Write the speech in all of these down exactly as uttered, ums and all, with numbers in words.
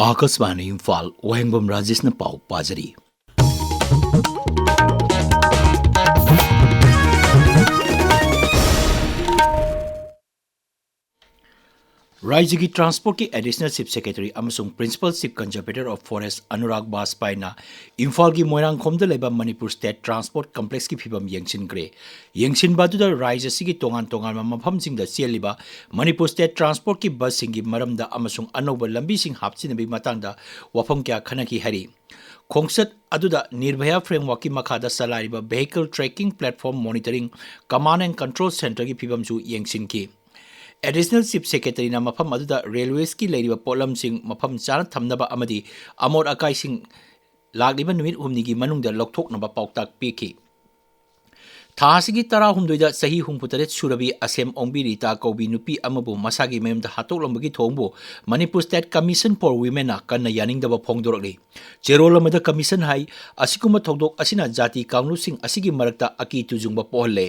ꯑꯥꯀꯥꯁꯕꯥꯅꯤ ꯏꯝꯐꯥꯜ, ꯋꯥꯍꯦꯡꯕꯝ ꯔꯥꯖꯦꯁꯅ ꯄꯥꯎ ꯄꯥꯖꯔꯤ꯫ ꯔꯥꯏꯖ꯭ꯌꯒꯤ ꯇ꯭ꯔꯥꯟꯁꯄꯣꯔꯠꯀꯤ additional chief secretary ꯑꯃꯁꯨꯡ principal chief ꯀꯟꯖꯔꯕꯦꯇꯔ of forest Anurag ꯕꯥꯖꯄꯥꯏꯅ ꯏꯝꯐꯥꯜꯒꯤ ꯃꯣꯏꯔꯥꯡꯈꯣꯝꯗ ꯂꯩꯕ ꯃꯅꯤꯄꯨꯔ ꯁ꯭ꯇꯦꯠ ꯇ꯭ꯔꯥꯟꯁꯄꯣꯔꯠ ꯀꯝꯄ꯭ꯂꯦꯛꯁꯀꯤ ꯐꯤꯕꯝ ꯌꯦꯡꯁꯤꯟꯈ꯭ꯔꯦ꯫ ꯌꯦꯡꯁꯤꯟꯕ ꯑꯗꯨꯗ ꯔꯥꯏꯖ꯭ꯌ ꯑꯁꯤꯒꯤ ꯇꯣꯉꯥꯟ ꯇꯣꯉꯥꯟꯕ ꯃꯐꯝꯁꯤꯡꯗ ꯆꯦꯜꯂꯤꯕ ꯃꯅꯤꯄꯨꯔ ꯁ꯭ꯇꯦꯠ ꯇ꯭ꯔꯥꯟꯁꯄꯣꯔꯠꯀꯤ ꯕꯁꯁꯤꯡꯒꯤ ꯃꯔꯝꯗ ꯑꯃꯁꯨꯡ ꯑꯅꯧꯕ ꯂꯝꯕꯤꯁꯤꯡ ꯍꯥꯞꯆꯤꯟꯅꯕꯒꯤ ꯃꯇꯥꯡꯗ ꯋꯥꯐꯝ ꯀꯌꯥ ꯈꯟꯅꯈꯤ ꯍꯥꯏꯔꯤ꯫ ꯈꯣꯡꯆꯠ ꯑꯗꯨꯗ ꯅꯤꯔꯚꯌꯥ ꯐ꯭ꯔꯦꯝꯋꯥꯔꯛꯀꯤ ꯃꯈꯥꯗ ꯆꯂꯥꯏꯔꯤꯕ vehicle tracking platform monitoring command and control ꯁꯦꯟꯇꯔꯒꯤ ꯐꯤꯕꯝꯁꯨ ꯌꯦꯡꯁꯤꯟꯈꯤ꯫ ꯑꯦꯗꯤꯁꯅꯦꯜ ꯆꯤꯐ ꯁꯦꯀ꯭ꯔꯦꯇꯔꯤꯅ ꯃꯐꯝ ꯑꯗꯨꯗ ꯔꯦꯜꯋꯦꯁꯀꯤ ꯂꯩꯔꯤꯕ ꯄꯣꯠꯂꯝꯁꯤꯡ ꯃꯐꯝ ꯆꯥꯅ ꯊꯝꯅꯕ ꯑꯃꯗꯤ ꯑꯃꯣꯠ ꯑꯀꯥꯏꯁꯤꯡ ꯂꯥꯛꯂꯤꯕ ꯅꯨꯃꯤꯠ ꯍꯨꯝꯅꯤꯒꯤ ꯃꯅꯨꯡꯗ ꯂꯧꯊꯣꯛꯅꯕ ꯄꯥꯎꯇꯥꯛ ꯄꯤꯈꯤ꯫ ꯊꯥ ꯑꯁꯤꯒꯤ ꯇꯔꯥꯍꯨꯝꯗꯣꯏꯗ ꯆꯍꯤ ꯍꯨꯝꯐꯨꯇꯔꯦꯠ ꯁꯨꯔꯕꯤ ꯑꯁꯦꯝ ꯑꯣꯡꯕꯤ ꯔꯤꯇꯥ ꯀꯧꯕꯤ ꯅꯨꯄꯤ ꯑꯃꯕꯨ ꯃꯁꯥꯒꯤ ꯃꯌꯨꯝꯗ ꯍꯥꯠꯇꯣꯛꯂꯝꯕꯒꯤ ꯊꯧꯑꯣꯡꯕꯨ ꯃꯅꯤꯄꯨꯔ ꯁ꯭ꯇꯦꯠ ꯀꯃꯤꯁꯟ ꯐꯣꯔ ꯋꯤꯃꯦꯟꯅ ꯀꯟꯅ ꯌꯥꯅꯤꯡꯗꯕ ꯐꯣꯡꯗꯣꯔꯛꯂꯤ꯫ ꯆꯦꯔꯣꯜ ꯑꯃꯗ ꯀꯃꯤꯁꯟ ꯍꯥꯏ, ꯑꯁꯤꯒꯨꯝꯕ ꯊꯧꯗꯣꯛ ꯑꯁꯤꯅ ꯖꯥꯇꯤ ꯀꯥꯡꯂꯨꯞꯁꯤꯡ ꯑꯁꯤꯒꯤ ꯃꯔꯛꯇ ꯑꯀꯤ ꯇꯨꯖꯨꯡꯕ ꯄꯣꯛꯍꯜꯂꯦ꯫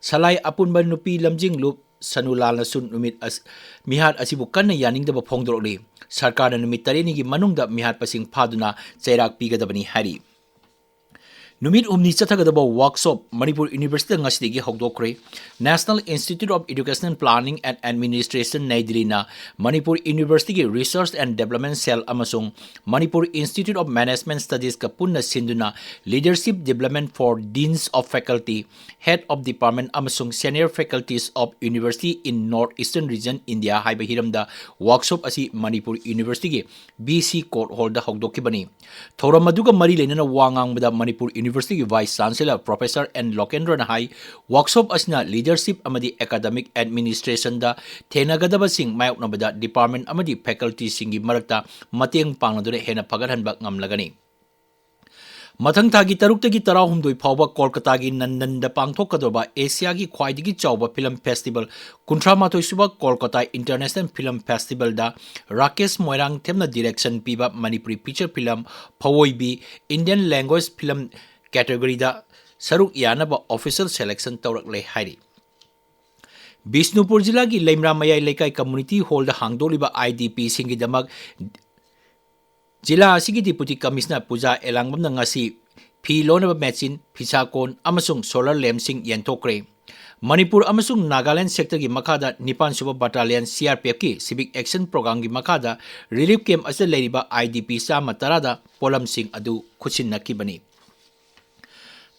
ꯁꯂꯥꯏ ꯑꯄꯨꯟꯕ ꯅꯨꯄꯤ ꯂꯝꯖꯤꯡꯂꯨꯞ ꯁꯅꯨꯂꯥꯜꯅꯁꯨ ꯅꯨꯃꯤꯠ ꯑꯁ-, ꯃꯤꯍꯥꯠ ꯑꯁꯤꯕꯨ ꯀꯟꯅ ꯌꯥꯅꯤꯡꯗꯕ ꯐꯣꯡꯗꯣꯔꯛꯂꯤ꯫ ꯁꯔꯀꯥꯔꯅ ꯅꯨꯃꯤꯠ ꯇꯔꯦꯠꯅꯤꯒꯤ ꯃꯅꯨꯡꯗ ꯃꯤꯍꯥꯠꯄꯁꯤꯡ ꯐꯥꯗꯨꯅ ꯆꯩꯔꯥꯛ ꯄꯤꯒꯗꯕꯅꯤ ꯍꯥꯏꯔꯤ꯫ ꯅꯨꯃꯤꯠ ꯍꯨꯝꯅꯤ ꯆꯠꯊꯒꯗꯕ ꯋꯥꯔꯛꯁꯣꯞ ꯃꯅꯤꯄꯨꯔ ꯌꯨꯅꯤꯚꯔꯁꯤꯇꯤꯗ ꯉꯁꯤꯗꯒꯤ ꯍꯧꯗꯣꯛꯈ꯭ꯔꯦ꯫ National Institute of Educational Planning and Administration, ꯅꯩ ꯗꯤꯜꯂꯤꯅ ꯃꯅꯤꯄꯨꯔ ꯌꯨꯅꯤꯚꯔꯁꯤꯇꯤꯒꯤ Research and Development Cell ꯑꯃꯁꯨꯡ ꯃꯅꯤꯄꯨꯔ Institute of Management Studiesꯀ ꯄꯨꯟꯅ ꯁꯤꯟꯗꯨꯅ Leadership Development for Deans of Faculty, Head of Department ꯑꯃꯁꯨꯡ Senior Faculties of University in North Eastern Region, India ꯍꯥꯏꯕ ꯍꯤꯔꯝꯗ workshop ꯑꯁꯤ ꯃꯅꯤꯄꯨꯔ ꯌꯨꯅꯤꯚꯔꯁꯤꯇꯤꯒꯤ B C court ꯍꯣꯜꯗ ꯍꯧꯗꯣꯛꯈꯤꯕꯅꯤ꯫ ꯊꯧꯔꯝ ꯑꯗꯨꯒ ꯃꯔꯤ ꯂꯩꯅꯅ ꯋꯥ ꯉꯥꯡꯕꯗ ꯃꯅꯤꯄꯨꯔ ꯌꯨꯅꯤꯚꯔꯁꯤꯇꯤꯒꯤ ꯚꯥꯏꯁ ꯆꯥꯟꯁꯦꯂꯔ ꯄ꯭ꯔꯣꯐꯦꯁꯔ ꯑꯦꯟ ꯂꯣꯀꯦꯟꯗ꯭ꯔꯅ ꯍꯥꯏ, ꯋꯥꯔꯛꯁꯣꯞ ꯑꯁꯤꯅ ꯂꯤꯗꯔꯁꯤꯞ ꯑꯃꯗꯤ ꯑꯦꯀꯥꯗꯃꯤꯛ ꯑꯦꯗꯃꯤꯅꯤꯁꯇ꯭ꯔꯦꯁꯟꯗ ꯊꯦꯡꯅꯒꯗꯕꯁꯤꯡ ꯃꯥꯌꯣꯛꯅꯕꯗ ꯗꯤꯄꯥꯔꯠꯃꯦꯟꯠ ꯑꯃꯗꯤ ꯐꯦꯀꯜꯇꯤꯁꯤꯡꯒꯤ ꯃꯔꯛꯇ ꯃꯇꯦꯡ ꯄꯥꯡꯅꯗꯨꯅ ꯍꯦꯟꯅ ꯐꯒꯠꯍꯟꯕ ꯉꯝꯂꯒꯅꯤ꯫ ꯃꯊꯪ ꯊꯥꯒꯤ ꯇꯔꯨꯛꯇꯒꯤ ꯇꯔꯥꯍꯨꯝꯗꯣꯏ ꯐꯥꯎꯕ ꯀꯣꯜꯀꯇꯥꯒꯤ ꯅꯟꯗꯟꯗ ꯄꯥꯡꯊꯣꯛꯀꯗꯧꯔꯕ ꯑꯦꯁꯤꯌꯥꯒꯤ ꯈ꯭ꯋꯥꯏꯗꯒꯤ ꯆꯥꯎꯕ ꯐꯤꯂꯝ ꯐꯦꯁꯇꯤꯚꯦꯜ, ꯀꯨꯟꯊ꯭ꯔꯥ ꯃꯥꯊꯣꯏ ꯁꯨꯕ ꯀꯣꯜꯀꯇꯥ ꯏꯟꯇꯔꯅꯦꯁꯅꯦꯜ ꯐꯤꯂꯝ ꯐꯦꯁꯇꯤꯚꯦꯜꯗ ꯔꯥꯀꯦꯁ ꯃꯣꯏꯔꯥꯡꯊꯦꯝꯅ ꯗꯤꯔꯦꯛꯁꯟ ꯄꯤꯕ Manipuri feature film Phaoibi, Indian language film ꯀꯦꯇꯦꯒꯣꯔꯤꯗ ꯁꯔꯨꯛ ꯌꯥꯅꯕ ꯑꯣꯐꯤꯁꯤꯌꯦꯜ ꯁꯦꯂꯦꯛꯁꯟ ꯇꯧꯔꯛꯂꯦ ꯍꯥꯏꯔꯤ꯫ ꯕꯤꯁꯅꯨꯄꯨꯔ ꯖꯤꯂꯥꯒꯤ ꯂꯩꯃꯔꯥ ꯃꯌꯥꯏ ꯂꯩꯀꯥꯏ ꯀꯝꯃꯨꯅꯤꯇꯤ ꯍꯣꯜꯗ ꯍꯥꯡꯗꯣꯛꯂꯤꯕ ꯑꯥꯏ ꯗꯤ ꯄꯤꯁꯤꯡꯒꯤꯗꯃꯛ ꯖꯤꯂꯥ ꯑꯁꯤꯒꯤ Deputy Commissioner ꯄꯨꯖꯥ ꯑꯦꯂꯥꯡꯕꯝꯅ ꯉꯁꯤ ꯐꯤ ꯂꯣꯟꯅꯕ machine, ꯐꯤꯁꯥ ꯀꯣꯟ ꯑꯃꯁꯨꯡ solar lampꯁꯤꯡ ꯌꯦꯟꯊꯣꯛꯈ꯭ꯔꯦ꯫ ꯃꯅꯤꯄꯨꯔ ꯑꯃꯁꯨꯡ ꯅꯥꯒꯥꯂꯦꯟ sectorꯒꯤ ꯃꯈꯥꯗ ꯅꯤꯄꯥꯟ ꯁꯨꯕ Battalion CRPFꯀꯤ Civic Action Programꯒꯤ ꯃꯈꯥꯗ relief camp ꯑꯁꯤꯗ ꯂꯩꯔꯤꯕ IDP ꯆꯥꯝꯃ ꯇꯔꯥꯗ ꯄꯣꯠꯂꯝꯁꯤꯡ ꯑꯗꯨ ꯈꯨꯠꯁꯤꯟꯅꯈꯤꯕꯅꯤ꯫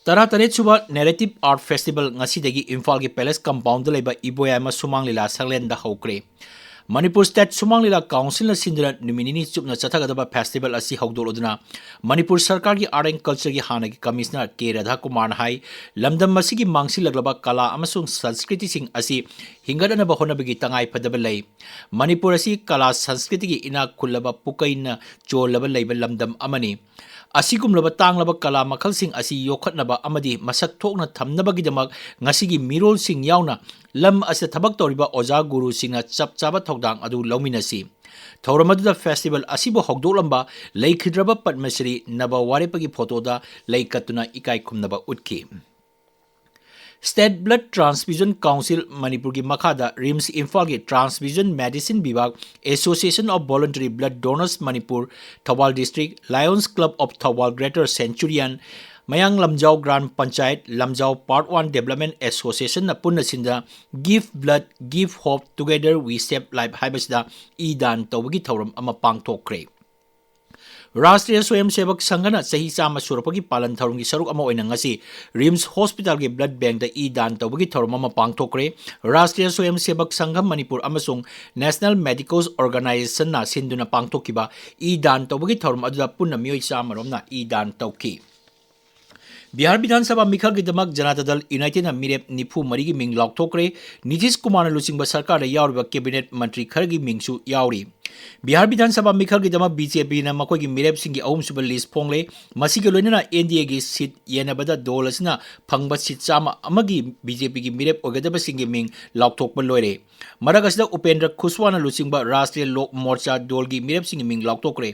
ꯇꯔꯥꯇꯔꯦꯠ ꯁꯨꯕ Narrative Art Festival ꯉꯁꯤꯗꯒꯤ ꯏꯝꯐꯥꯜꯒꯤ Palace Compoundꯗ ꯂꯩꯕ ꯏꯕꯣꯌꯥꯏꯃ ꯁꯨꯃꯥꯡ ꯂꯤꯂꯥ ꯁꯪꯂꯦꯟꯗ ꯍꯧꯈ꯭ꯔꯦ꯫ ꯃꯅꯤꯄꯨꯔ State ꯁꯨꯃꯥꯡ ꯂꯤꯂꯥ Councilꯅ ꯁꯤꯟꯗꯨꯅ ꯅꯨꯃꯤꯠ ꯅꯤꯅꯤ ꯆꯨꯞꯅ ꯆꯠꯊꯒꯗꯕ festival ꯑꯁꯤ ꯍꯧꯗꯣꯛꯂꯗꯨꯅ ꯃꯅꯤꯄꯨꯔ ꯁꯔꯀꯥꯔꯒꯤ Art and Cultureꯒꯤ ꯍꯥꯟꯅꯒꯤ Commissioner ꯀꯦ ꯔꯥꯙꯥꯀꯨꯃꯥꯔꯅ ꯍꯥꯏ, ꯂꯝꯗꯝ ꯑꯁꯤꯒꯤ ꯃꯥꯡꯁꯤꯜꯂꯛꯂꯕ ꯀꯂꯥ ꯑꯃꯁꯨꯡ ꯁꯪꯁꯀ꯭ꯔꯤꯇꯤꯁꯤꯡ ꯑꯁꯤ ꯍꯤꯡꯒꯠꯅꯅꯕ ꯍꯣꯠꯅꯕꯒꯤ ꯇꯉꯥꯏꯐꯗꯕ ꯂꯩ꯫ ꯃꯅꯤꯄꯨꯔ ꯑꯁꯤ ꯀꯂꯥ ꯁꯪꯁꯀ꯭ꯔꯤꯇꯤꯒꯤ ꯏꯅꯥꯛ ꯈꯨꯜꯂꯕ ꯄꯨꯀꯩꯅ ꯆꯣꯜꯂꯕ ꯂꯩꯕ ꯂꯝꯗꯝ ꯑꯃꯅꯤ꯫ ꯑꯁꯤꯒꯨꯝꯂꯕ ꯇꯥꯡꯂꯕ ꯀꯂꯥ ꯃꯈꯜꯁꯤꯡ ꯑꯁꯤ ꯌꯣꯛꯈꯠꯅꯕ ꯑꯃꯗꯤ ꯃꯁꯛ ꯊꯣꯛꯅ ꯊꯝꯅꯕꯒꯤꯗꯃꯛ ꯉꯁꯤꯒꯤ ꯃꯤꯔꯣꯜꯁꯤꯡ ꯌꯥꯎꯅ ꯂꯝ ꯑꯁꯤꯗ ꯊꯕꯛ ꯇꯧꯔꯤꯕ ꯑꯣꯖꯥ ꯒꯨꯔꯨꯁꯤꯡꯅ ꯆꯞ ꯆꯥꯕ ꯊꯧꯗꯥꯡ ꯑꯗꯨ ꯂꯧꯃꯤꯟꯅꯁꯤ꯫ ꯊꯧꯔꯝ ꯑꯗꯨꯗ festival ꯑꯁꯤꯕꯨ ꯍꯧꯗꯣꯛꯂꯝꯕ ꯂꯩꯈꯤꯗ꯭ꯔꯕ ꯄꯗꯃꯁ꯭ꯔꯤ ꯅꯕ ꯋꯥꯔꯦꯞꯄꯒꯤ photoꯗ ꯂꯩ ꯀꯠꯇꯨꯅ ꯏꯀꯥꯏ ꯈꯨꯝꯅꯕ ꯎꯠꯈꯤ꯫ State Blood Transfusion Council ꯃꯅꯤꯄꯨꯔꯒꯤ ꯃꯈꯥꯗ RIMS ꯏꯝꯐꯥꯜꯒꯤ Transfusion Medicine ꯕꯤꯚꯥꯒ, Association of Voluntary Blood Donors Manipur, Thoubal District, Lions Club of Thoubal Greater Centurion, ꯃꯌꯥꯡ ꯂꯝꯖꯥꯎ ꯒ꯭ꯔꯥꯝ ꯄꯟꯆꯥꯌꯠ, ꯂꯝꯖꯥꯎ Part One Development Associationꯅ ꯄꯨꯟꯅ ꯁꯤꯟꯗꯨꯅ Give Blood, Give Hope, Together We Save Life ꯍꯥꯏꯕꯁꯤꯗ ꯏ ꯗꯥꯟ ꯇꯧꯕꯒꯤ ꯊꯧꯔꯝ ꯑꯃ ꯄꯥꯡꯊꯣꯛꯈ꯭ꯔꯦ꯫ ꯔꯥꯁꯇ꯭ꯔꯤꯌꯥ ꯁ꯭ꯋꯌꯝ ꯁꯦꯕꯛ ꯁꯪꯘꯅ ꯆꯍꯤ ꯆꯥꯝꯃ ꯁꯨꯔꯛꯄꯒꯤ ꯄꯥꯂꯟ ꯊꯧꯔꯝꯒꯤ ꯁꯔꯨꯛ ꯑꯃ ꯑꯣꯏꯅ ꯉꯁꯤ RIMS Hospitalꯒꯤ blood bankꯇ ꯏ ꯗꯥꯟ ꯇꯧꯕꯒꯤ ꯊꯧꯔꯝ ꯑꯃ ꯄꯥꯡꯊꯣꯛꯈ꯭ꯔꯦ꯫ ꯔꯥꯁꯇ꯭ꯔꯤꯌꯥ ꯁ꯭ꯋꯌꯝ ꯁꯦꯕꯛ ꯁꯪꯘ ꯃꯅꯤꯄꯨꯔ ꯑꯃꯁꯨꯡ National Medicals Organizationꯅ ꯁꯤꯟꯗꯨꯅ ꯄꯥꯡꯊꯣꯛꯈꯤꯕ ꯏ ꯗꯥꯟ ꯇꯧꯕꯒꯤ ꯊꯧꯔꯝ ꯑꯗꯨꯗ ꯄꯨꯟꯅ ꯃꯤꯑꯣꯏ ꯆꯥꯝꯃ ꯔꯣꯝꯅ ꯏ ꯗꯥꯟ ꯇꯧꯈꯤ꯫ ꯕꯤꯍꯥꯔ ꯕꯤꯙꯥꯟ ꯁꯚꯥ ꯃꯤꯈꯜꯒꯤꯗꯃꯛ ꯖꯅꯇꯥ ꯗꯜ ꯌꯨꯅꯥꯏꯇꯦꯗꯅ ꯃꯤꯔꯦꯞ ꯅꯤꯐꯨ ꯃꯔꯤꯒꯤ ꯃꯤꯡ ꯂꯥꯎꯊꯣꯛꯈ꯭ꯔꯦ꯫ ꯅꯤꯇꯤꯁ ꯀꯨꯃꯥꯔꯅ ꯂꯨꯆꯤꯡꯕ ꯁꯔꯀꯥꯔꯗ ꯌꯥꯎꯔꯤꯕ cabinet ꯃꯟꯇ꯭ꯔꯤ ꯈꯔꯒꯤ ꯃꯤꯡꯁꯨ ꯌꯥꯎꯔꯤ꯫ ꯕꯤꯍꯥꯔ ꯕꯤꯙꯥꯟ ꯁꯚꯥ ꯃꯤꯈꯜꯒꯤꯗꯃꯛ BJPꯅ ꯃꯈꯣꯏꯒꯤ ꯃꯤꯔꯦꯞꯁꯤꯡꯒꯤ ꯑꯍꯨꯝꯁꯨꯕ list ꯐꯣꯡꯂꯦ꯫ ꯃꯁꯤꯒ ꯂꯣꯏꯅꯅ NDAꯒꯤ seat ꯌꯦꯟꯅꯕꯗ ꯗꯣꯜ ꯑꯁꯤꯅ ꯐꯪꯕ seat ꯆꯥꯝꯃ ꯑꯃꯒꯤ BJPꯒꯤ ꯃꯤꯔꯦꯞ ꯑꯣꯏꯒꯗꯕꯁꯤꯡꯒꯤ ꯃꯤꯡ ꯂꯥꯎꯊꯣꯛꯄ ꯂꯣꯏꯔꯦ꯫ ꯃꯔꯛ ꯑꯁꯤꯗ ꯎꯄꯦꯟꯗ꯭ꯔ ꯈꯨꯁꯋꯥꯅ ꯂꯨꯆꯤꯡꯕ ꯔꯥꯁꯇ꯭ꯔꯤꯌꯥ ꯂꯣꯛ ꯃꯣꯔꯆꯥ ꯗꯣꯜꯒꯤ ꯃꯤꯔꯦꯞꯁꯤꯡꯒꯤ ꯃꯤꯡ ꯂꯥꯎꯊꯣꯛꯈ꯭ꯔꯦ꯫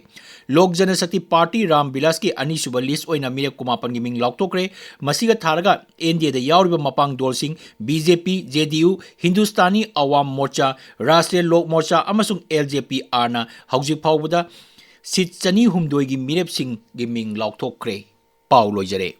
ꯂꯣꯛ ꯖꯅꯁꯛꯇꯤ ꯄꯥꯔꯇꯤ ꯔꯥꯝ ꯕꯤꯂꯥꯁꯀꯤ ꯑꯅꯤꯁꯨꯕ list ꯑꯣꯏꯅ ꯃꯤꯔꯦꯞ ꯀꯨꯟꯃꯥꯄꯟꯒꯤ ꯃꯤꯡ ꯂꯥꯎꯊꯣꯛꯈ꯭ꯔꯦ꯫ ꯃꯁꯤꯒ ꯊꯥꯔꯒ NDAꯗ ꯌꯥꯎꯔꯤꯕ ꯃꯄꯥꯡ ꯗꯣꯜꯁꯤꯡ BJP, JDU, ꯍꯤꯟꯗꯨꯁꯇꯥꯅꯤ ꯑꯋꯥꯝ ꯃꯣꯔꯆꯥ, ꯔꯥꯁꯇ꯭ꯔꯤꯌꯥ ꯂꯣꯛ ꯃꯣꯔꯆꯥ ꯑꯃꯁꯨꯡ LJPRꯅ ꯍꯧꯖꯤꯛ ꯐꯥꯎꯕꯗ ꯁꯤꯠ ꯆꯅꯤ ꯍꯨꯝꯗꯣꯏꯒꯤ ꯃꯤꯔꯦꯞꯁꯤꯡꯒꯤ ꯃꯤꯡ ꯂꯥꯎꯊꯣꯛꯈ꯭ꯔꯦ꯫ ꯄꯥꯎ ꯂꯣꯏꯖꯔꯦ꯫